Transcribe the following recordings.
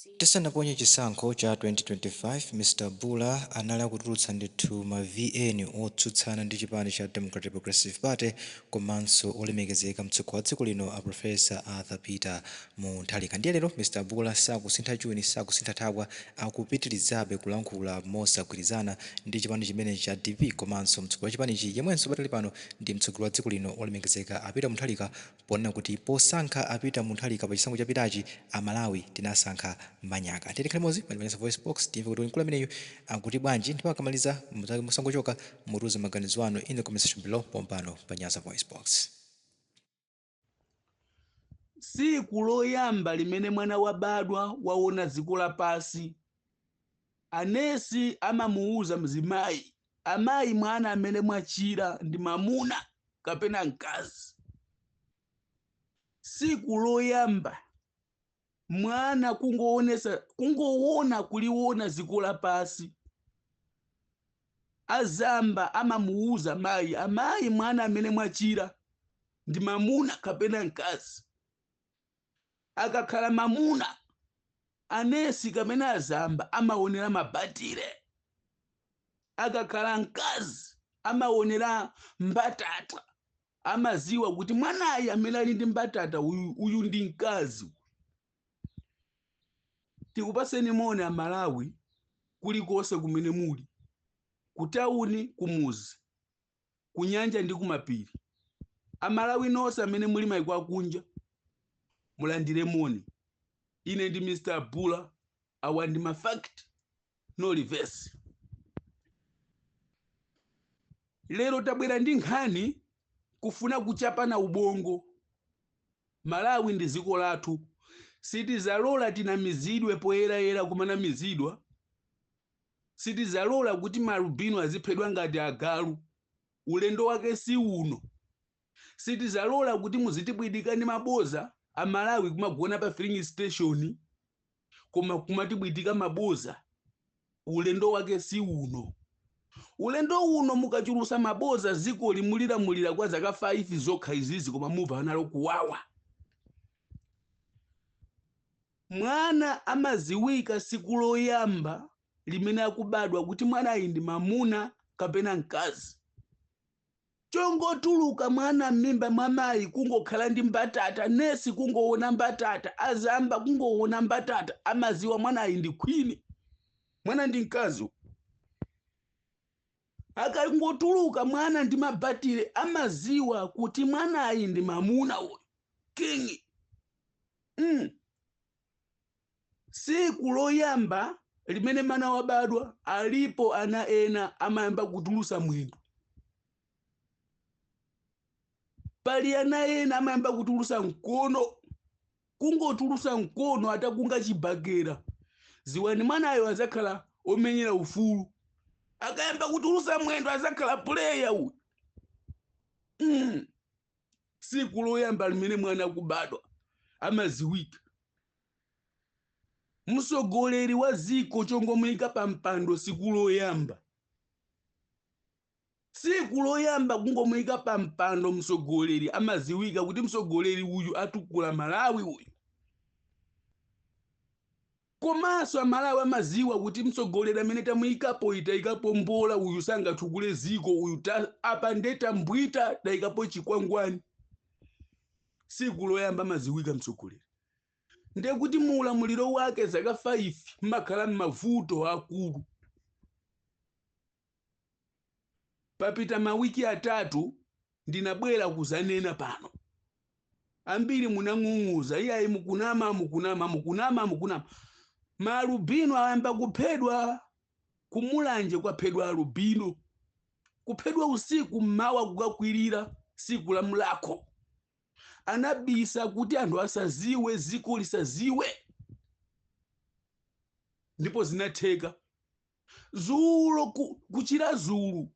Tisanaponye chisankho cha 2025, Mr Bula anali akutulutsa ndithu ma VN otsutsana ndi chipani cha Democratic Progressive Party komanso olemekezeka mtsogoleri wa dziko lino a Professor Arthur Peter Mutharika. Ndiye lero Mr Bula sakusintha chuni, sakusintha thabwa, akupitilizabe kulankhula mosagwirizana ndi chipani chimenechi cha dpp komanso mtsogoleri wa chipanichi yemwenso pakali pano ndi mtsogoleri wa dziko lino olemekezeka a Peter Mutharika ponena kuti posankha a Peter Mutharika pa chisankho chapitachi a Malawi tinasankha manyaka. Tiyeni tikhale limodzi pano pa Nyasa VoiceBox timve kuti mkulu ameneyu akuti bwanji ndipo akamaliza musangochoka mutiuze maganizo anu in the comment section below pompano pa Nyasa VoiceBox. Siku loyamba limene mwana wabadwa waona dziko lapasi, anesi amamuuza mzimayi, amayi mwana amene mwachira ndi mamuna kapena mkazi. Siku loyamba mwana kungoonesa kungoona kuliona dziko lapasi, azamba amamuuza mayi, amayi mwana amene mwachira ndi mamuna kapena mkazi. Akakhala mamuna, anesi kapena azamba amaonera mabatire. Akakhala mkazi amaonera mbatata, amaziwa kuti mwanayi amene ali ndi mbatata uyu, uyu ndi mkazi. Tikupaseni moni Amalawi kulikonse kumene muli, kutawuni, kumuzi, kunyanja ndi kumapiri. Amalawi nonse amene muli maiko akunja mulandire moni. Ine ndi Mr. Bula, awa ndi ma fact no reverse. Lero tabwera ndi nkhani kufuna kuchapana ubongo. Malawi ndi dziko lathu, sitizalola tinamizidwe poyerayera kumanamizidwa. Sitizalola kuti maalubino aziphedwa ngati agalu. Ulendo wake si uno. Sitizalola kuti muzitibwidika ndi maboza Amalawi kumagona pa filling station koma kumatibwitika maboza. Ulendo wake si uno. Ulendo uno mukachulusa maboza zikoli mulilamulira kwa zaka 5 zokha izizi koma mumva nalo kuwawa. Mwana amaziwika siku loyamba limene akubadwa kuti mwanayi ndi mamuna kapena mkazi. Chongotuluka mwana m'mimba mwa mayi kungokhala ndi mbatata, nesi kungoona mbatata, azamba kungoona mbatata, amaziwa mwanayi ndi khwini, mwana ndi mkazi. Akangotuluka mwana ndi mabatire amaziwa kuti mwanayi ndi mamuna uyu, king. Siku loyamba limene mwana wabadwa alipo ana ena amayamba kutulusa mwendo. Pali ana ena amayamba kutulusa mkono, kungotulusa mkono atakunga chibakera. Ziwani mwanayo azakhala omenyera ufulu. Akayamba kutulusa mwendo azakhala player uyu. Siku loyamba limene mwana akubadwa amaziwika. Mtsogoleri wa dziko chongomuyika pa mpando siku loyamba, siku loyamba kungomuyika pa mpando mtsogoleri amaziwika kuti mtsogoleri uyu atukula Malawi uyu. Komanso Amalawi amaziwa kuti mtsogoleri amene tamuyikapo tayikapo mbola uyu sangatukule ziko uyu apa nde tambwita tayikapo chikwangwani. Siku loyamba amaziwika mtsogoleri. Ndiye kuti mu ulamuliro wake zaka 5 mmakhala m'mavuto akulu. Papita mawiki atatu ndinabwera kuzanena pano. Ambiri munang'ung'uza, iyayi mukunama, mukunama, mukunama, mukunama. Maalubino ayamba kuphedwa, kumulanje kwaphedwa alubino. Kuphedwa usiku mmawa kukakwirira siku la mulakho. Anabisa kuti anthu asaziwe, ziko lisaziwe. Ndipo zinatheka. Zulo kuchira zulu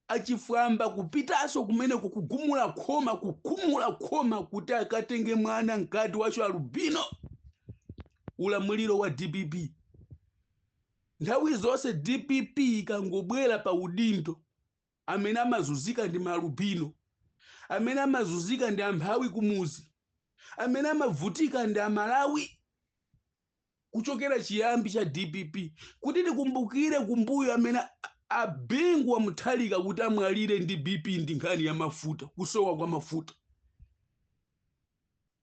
achifwamba kupitaso kumeneko kugumula khoma, kukhumula khoma kuti akatenge mwana mkati wacho alubino. Ulamuliro wa DPP. Nthawi zonse DPP ikangobwera pa udindo, amene amazunzika ndi maalubino, amene amazunzika ndi amphawi kumuzi, amene amavutika ndi Amalawi. Kuchokera chiyambi cha DPP, kuti tikumbukire kumbuyo amene a Bingu wa Mutharika kuti amwalire ndi BP ndi nkhani ya mafuta, kusowa kwa mafuta.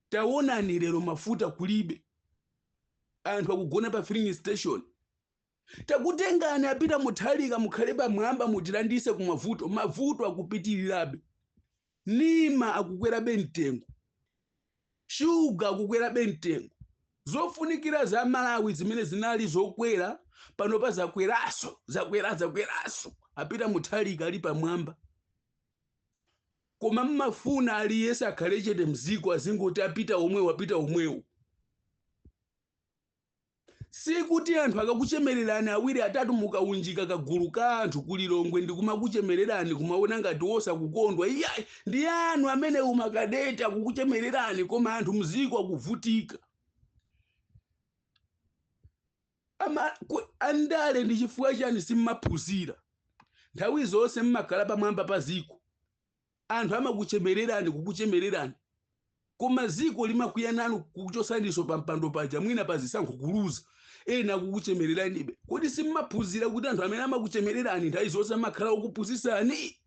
Taonani lero mafuta kulibe, anthu akugona pa filling station. Takutengani a Peter Mutharika, mukhale pamwamba, mutilandise ku mavuto. Mavuto akupitirirabe, nima akukwerabe mtengo, shuga akukwerabe mtengo, zofunikira za Malawi zimene zinali zokwera panopa zakweraso, zakwera, zakweraso. A Peter Mutharika ali pamwamba, koma mmafuna aliyense akhale chete mziko, azingoti apita omwewo, apita omwewo. Sikuti anthu akakuchemererani awiri, atatu, mukaunjika kagulu ka anthu kulilongwe ndikumakuchemererani, kumaona ngati wosakukondwa. Iyayi, ndi anu amene umakadeti akukuchemererani, koma anthu mziko akuvutika. Andale, ndi chifukwa chani simmaphunzira? Nthawi zonse mmakhala pamwamba pa ziko, anthu amakuchemererani, kukuchemererani, koma ziko limakwiya nanu kukuchosaniso pa mpando paja, mwina pa zisankho kuluza, ena akukuchemereranibe. Kodi simmaphunzira kuti anthu amene amakuchemererani nthawi zonse amakhala okupusisani?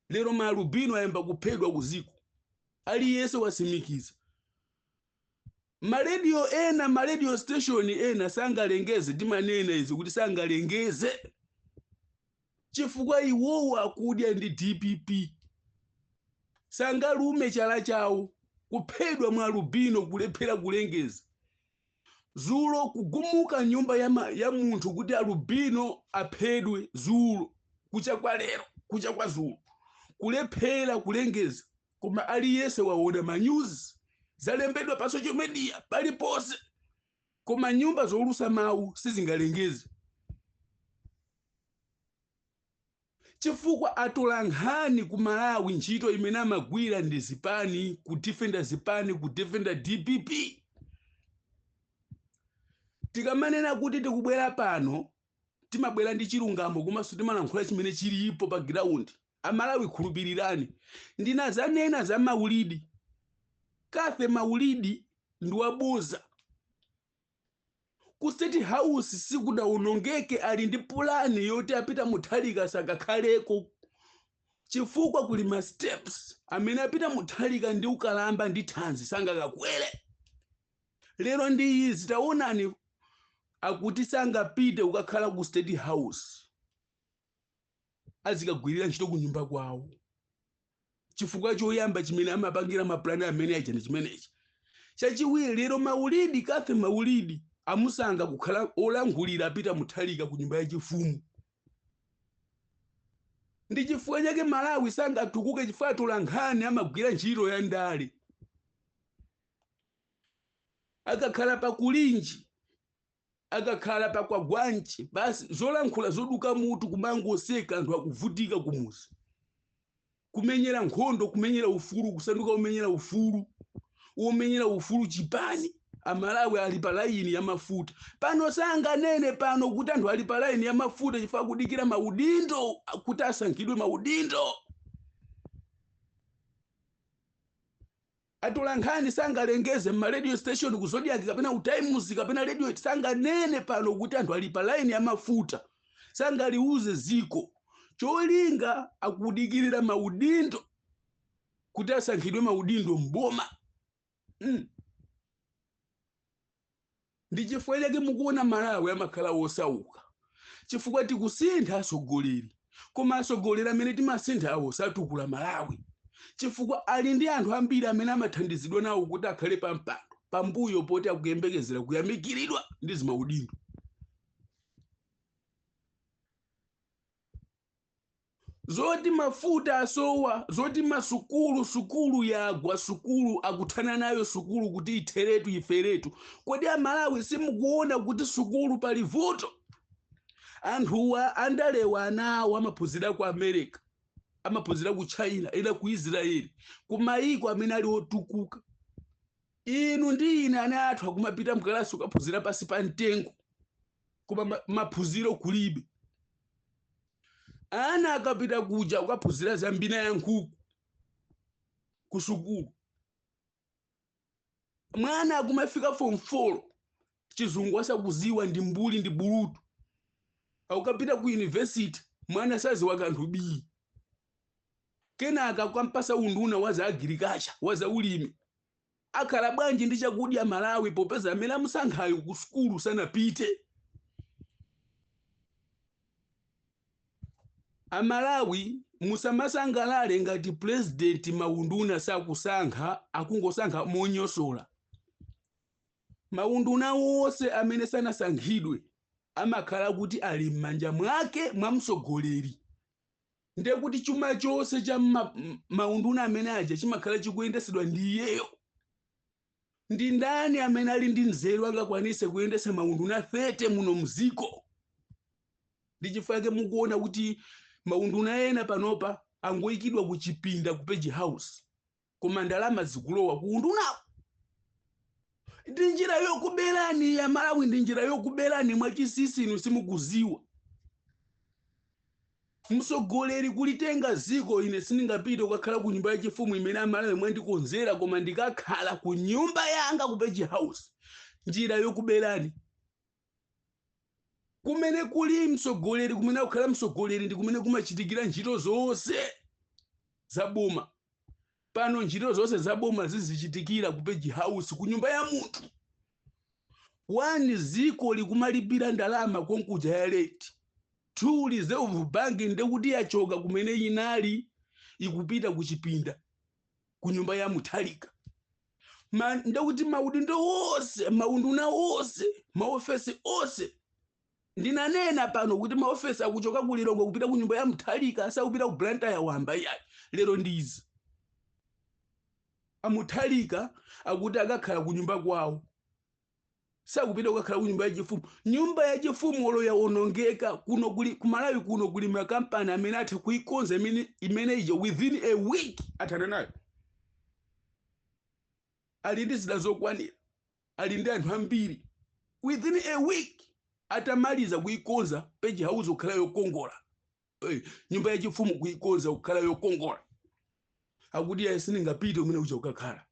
Lero maalubino ayamba kuphedwa kuziko, aliyense wasimikiza. Marediyo ena, ma radio station ena sangalengeze. Timanena izi kuti sangalengeze chifukwa iwowo akudya ndi DPP, sangalume chala chawo. Kuphedwa mwa alubino, kulephera kulengeza. Zulo kugumuka nyumba ya munthu kuti alubino aphedwe, zulo kucha kwa lero, kucha kwa zulo, kulephera kulengeza, koma aliyense waona manyuzi, zalembedwa pa social media paliponse, koma nyumba zolusa mawu sizingalengeze chifukwa atolankhani ku Malawi ntchito imene amagwira ndi zipani, kudefenda zipani, kudefenda DPP. Tikamanena kuti tikubwera pano, timabwera ndi chilungamo, komanso timalankhula chimene chilipo pa ground. Amalawi, khulupirirani, ndinazanena za Maulidi. Kathe Maulidi ndi waboza. Ku State House sikudawonongeke, ali ndi pulani yoti a Peter Mutharika sakakhaleko chifukwa kuli ma steps amene a Peter Mutharika ndi ukalamba ndi thanzi sangakakwere. Lero ndi izi, taonani, akuti sangapite kukakhala ku State House, azikagwirira ntchito ku nyumba kwawo. Chifukwa choyamba chimene amapangira mapulani amene aja ndi chimenechi. Chachiwiri, lero Maulidi, Kathe Maulidi, amusankha kukhala olankhulira a Peter Mutharika ku nyumba yachifumu. Ndi chifukwa chake Malawi sangatukuke, chifukwa atolankhani amagwira ntchito ya ndale. Akakhala pakulinji, akakhala pakwagwanji, basi zolankhula zoduka mutu, kumangoseka, anthu akuvutika kumuzi. Kumenyera nkhondo, kumenyera ufulu, kusanduka umenyera ufulu, womenyera ufulu chipani. Amalawi ali pa laini ya mafuta pano, sanganene pano kuti anthu ali pa laini ya mafuta chifukwa kudikira maudindo, kuti asankhidwe maudindo. Atolankhani sangalengeze ma radio station, ku Zodiak kapena ku Times kapena radio, sanganene pano kuti anthu ali pa laini ya mafuta, sangaliuze ziko. Cholinga akudikirira maudindo, kuti asankhidwe maudindo mboma. Ndi chifukwa chake mukuona Malawi amakhala wosauka, chifukwa tikusintha atsogoleri, koma atsogoleri amene timasintha awo satukula Malawi, chifukwa ali ndi anthu ambiri amene amathandizidwa nawo kuti akhale pampando, pambuyo poti akuyembekezera kuyamikiridwa ndi zimaudindo. Zoti mafuta asowa, zoti masukulu, sukulu yagwa, sukulu akuthana nayo, sukulu kuti itheretu, iferetu. Kodi Amalawi simukuona kuti sukulu pali vuto? Anthuwa andalewa, ana awo amaphunzira ku America, amaphunzira ku China, ena ku Israeli, ku mayiko amene ali otukuka. Inu ndi ine, ana athu akumapita mkalasi kukaphunzira pasi pa mtengo, koma maphunziro kulibe. Ana akapita kuja kukaphunzira za mbina ya nkhuku ku sukulu. Mwana akumafika form 4, chizungu asakuziwa, ndi mbuli, ndi bulutu. Akukapita ku university, mwana saziwa kanthu bii. Kenaka kwampasa unduna wa za agriculture, wa za ulimi. Akhala bwanji ndi chakudya Malawi, popeza amene amusankhayo ku sukulu sanapite? Amalawi, musamasangalale ngati president maunduna sakusankha, akungosankha monyosola. Maunduna wonse amene sanasankhidwe amakhala kuti ali m'manja mwake mwa mtsogoleri. Ndiye kuti chuma chonse cha maunduna amene aja chimakhala chikuyendesedwa ndi iyeyo. Ndi ndani amene ali ndi nzeru angakwanise kuyendesa maunduna 30 muno mziko? Ndi chifukwa chake mukuona kuti maunduna ena panopa angoyikidwa ku chipinda ku Page House, koma ndalama zikulowa ku undunako. Ndi njira yokuberani ya Malawi, ndi njira yokuberani mwachinsinsi, inu simukuziwa. Mtsogoleri kulitenga ziko, ine sindingapite kukakhala ku nyumba yachifumu imene Amalawi mwandikonzera, koma ndikakhala ku nyumba yanga ku Page House. Njira yokuberani. Kumene kuli mtsogoleri, kumene akukhala mtsogoleri, ndi kumene kumachitikira ntchito zonse za boma. Pano ntchito zonse za boma zizichitikira ku Page House, ku nyumba ya munthu. One, ziko likumalipira ndalama konkuja ya rent. Two, Reserve Bank ndekuti yachoka kumene inali, ikupita ku chipinda ku nyumba ya Mutharika. Ndekuti maudindo onse, maunduna onse, maofesi onse, ndinanena pano kuti maofesi akuchoka ku Lilongwe kupita ku nyumba ya Mutharika, asakupita ku Blantyre wamba iyayi. Lero ndizi amutharika akuti akakhala ku nyumba kwawo, sakupita kukakhala ku nyumba yachifumu. Nyumba yachifumu olo yaonongeka, kuno kuli kumalawi kuno kuli makampani amene atha kuikonza imene ija within a week, athana nayo. Ali ndi zida zokwanira, ali ndi anthu ambiri. Within a week atamaliza kuikonza Page House kukhala yokongola, nyumba yachifumu kuikonza kukhala yokongola. Akuti iye sindingapite umene uja kukakhala.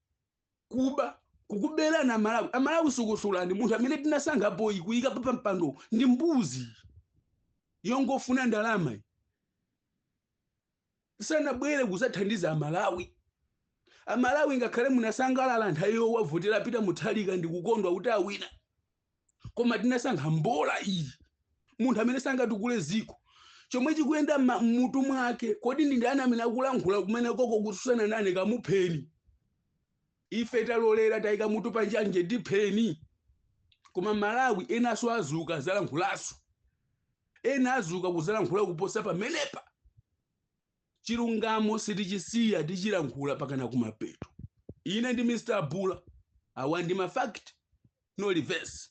Kuba, kukuberani Amalawi. Amalawi, sukusulani. Munthu amene tinasankhapo kuyika pa mpando ndi mbuzi yongofuna ndalama, sanabwere kuzathandiza Amalawi. Amalawi, ngakhale munasangalala nthawi yowavotera Peter Mutharika ndi kukondwa kuti awina, koma tinasankha mbola iyi, munthu amene sangatukule ziko. Chomwe chikuyenda mmutu mwake, kodi ndi ndani amene akulankhula kumene koko kutsutsana nane? Kamupheni. Ife talolera, tayika mutu panjanje, tipheni. Koma Malawi, enanso azuka zalankhulaso, ena azuka kuzalankhula kuposa pamenepa. Chilungamo sitichisiya, tichilankhula pakana kumapeto. Ine ndi Mr Abula, awa ndi ma fact, no reverse.